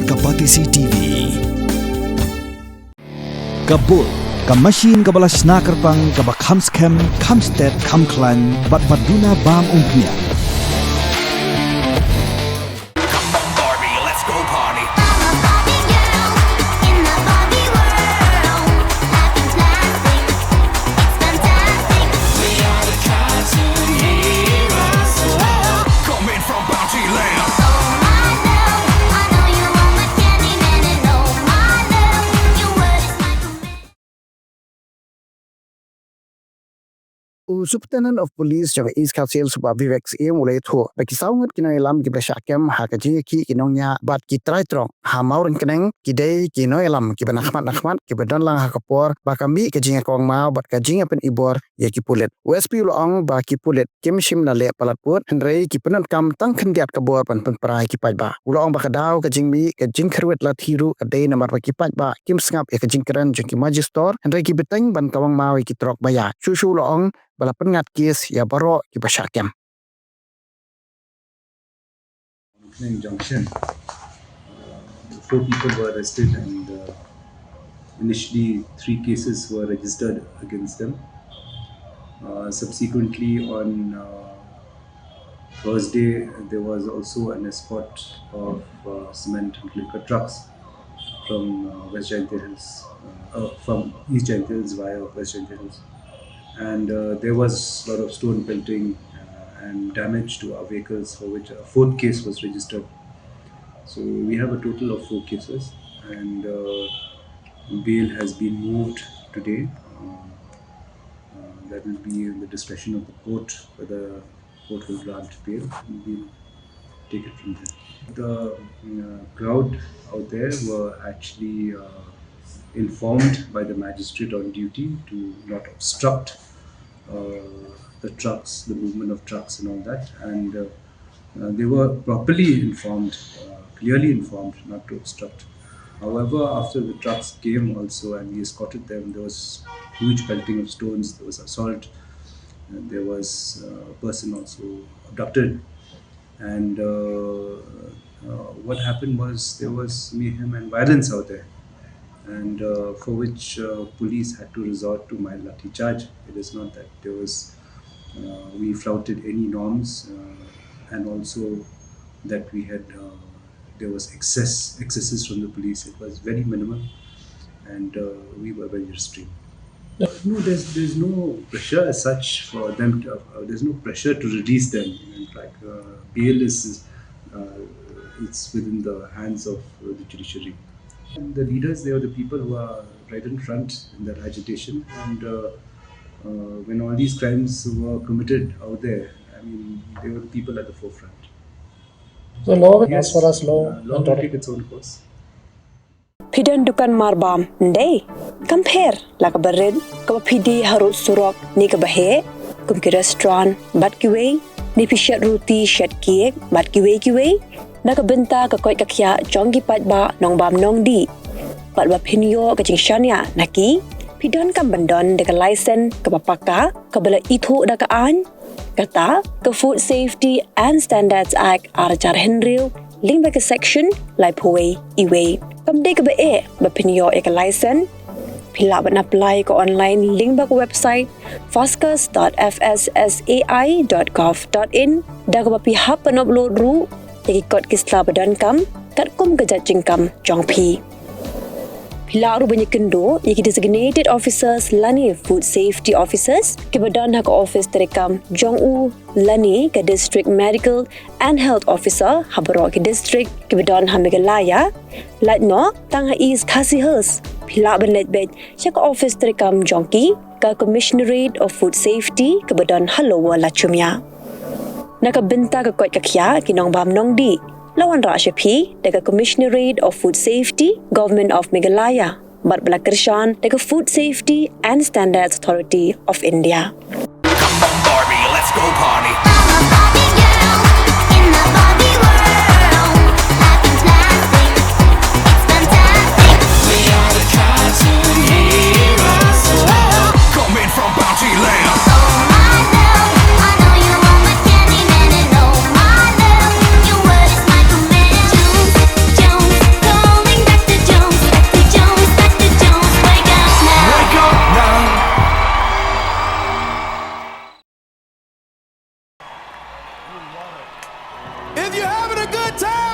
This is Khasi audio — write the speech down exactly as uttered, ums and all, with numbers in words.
Ka Batesi T V. Ka Bull, ka machine kaba la shna kyrpang, kaba kham skhem, kham stet, kham khlaiñ, bad ba duna bam umphniang. U Superintendent of Police jong ka East Khasi Hills, u Bah Vivek Syiem, u la ïathuh ba ki saw ngut ki nongïalam kiba la shah kem ha ka jingïakhih ki nongñiah bad ki trai trong ha Mawryngkneng ki dei ki nongïalam kiba na khmat na khmat kiba don lang ha ka por ba ka mih ka jingïakongmaw bad ka jingïapynibor ïa ki pulit. U S P u la ong ba ki pulit kim shym la leh palat pud, hynrei ki pyndonkam tang khyndiat ka bor ban pynpra ïa ki paidbah. U la ong ba ka daw ka jingmih ka jingkhyrwit lathi ruh ka dei namar ba ki paidbah kim sngap ïa ka jingkren jong ki majistor, hynrei ki bteng ban kawang maw ïa ki trok ba ïaid. Shuh shuh u la ong ba la pynngat kes ïa baroh kiba shah kem. Mawryngkneng Junction. Uh, four people were arrested and, uh, initially three cases were registered against them. Uh, subsequently, on, uh, Thursday, there was also an escort of, uh, cement and clinker trucks from, uh, West Jaintia Hills, uh, uh, from East Jaintia Hills via West Jaintia Hills. And, uh, there was a lot of stone pelting, uh, and damage to our vehicles, for which a fourth case was registered. So we have a total of four cases, and, uh, bail has been moved today. Uh, uh, that will be in the discretion of the court whether court will grant bail. We'll take it from there. The, uh, crowd out there were actually, uh, informed by the magistrate on duty to not obstruct, uh, the trucks, the movement of trucks and all that. And, uh, uh, they were properly informed, uh, clearly informed not to obstruct. However, after the trucks came also and we escorted them, there was huge pelting of stones, there was assault, and there was, uh, a person also abducted. And, uh, uh, what happened was there was mayhem and violence out there, and, uh, for which, uh, police had to resort to mild lathi charge. It is not that there was, uh, we flouted any norms, uh, and also that we had, uh, there was excess, excesses from the police. It was very minimal, and, uh, we were very restrained. No, there's, there's no pressure as such for them to, uh, there's no pressure to release them. In fact, uh, bail is, uh, it's within the hands of, uh, the judiciary. And the leaders, they are the people who are right in front in their agitation. And, uh, uh, when all these crimes were committed out there, I mean, they were the people at the forefront. So law, yes, as far as law, uh, law will take its own course. Phi don dukan marbam, ndei? Kam pher, la kaba rit, kaba phi die harud surok, ne kaba heh, kum ki restaurant, bad kiwei, ne phi shet ruti, shet cake, bad kiwei kiwei, na ka bynta ka koit ka khiah jong ki paidbah nongbam nongdih. Bad ba phin ïoh ka jingshaniah na ki, phi donkam ban don da ka license kaba paka, kaba la ithuh da ka aiñ, kata ka Food Safety and Standards Act ar hajar hynriew, lyngba ka section laiphew wei E wei. Kam dei kaba eh ba phin ïoh ïa ka license. Phi lah ban apply ka online lyngba ka website fascus dot F S S A I dot gov dot in, da kaba phi hap ban upload ruh ïa ki kot ki sla ba donkam katkum ka jait jingkam jong phi. Phi lah ruh ban ïakynduh ïa ki designated officers lane food safety officers kiba don ha ka office treikam jong u lane ka District Medical and Health Officer ha baroh ki district kiba don ha Meghalaya. Lait noh tang ha East Khasi Hills, phi lah ban leit beit sha ka office treikam jong ki, ka Commissionerate of Food Safety kaba don ha Lower Lachumia. Na ka bynta ka koit ka khiah ki nongbam nongdih, la wanrah sha phi da ka Commissionerate of Food Safety, Government of Meghalaya, bad ba la kyrshan da ka Food Safety and Standards Authority of India. Come on, Barbie, let's go party. I'm a Barbie girl in the Barbie world. Life in plastic, it's fantastic. We are the cartoon heroes. Coming from Bounty Layer. Oh my love, I know you want my candy man, and oh my love, your word is my command. Jones, Jones, go If you're having a good time,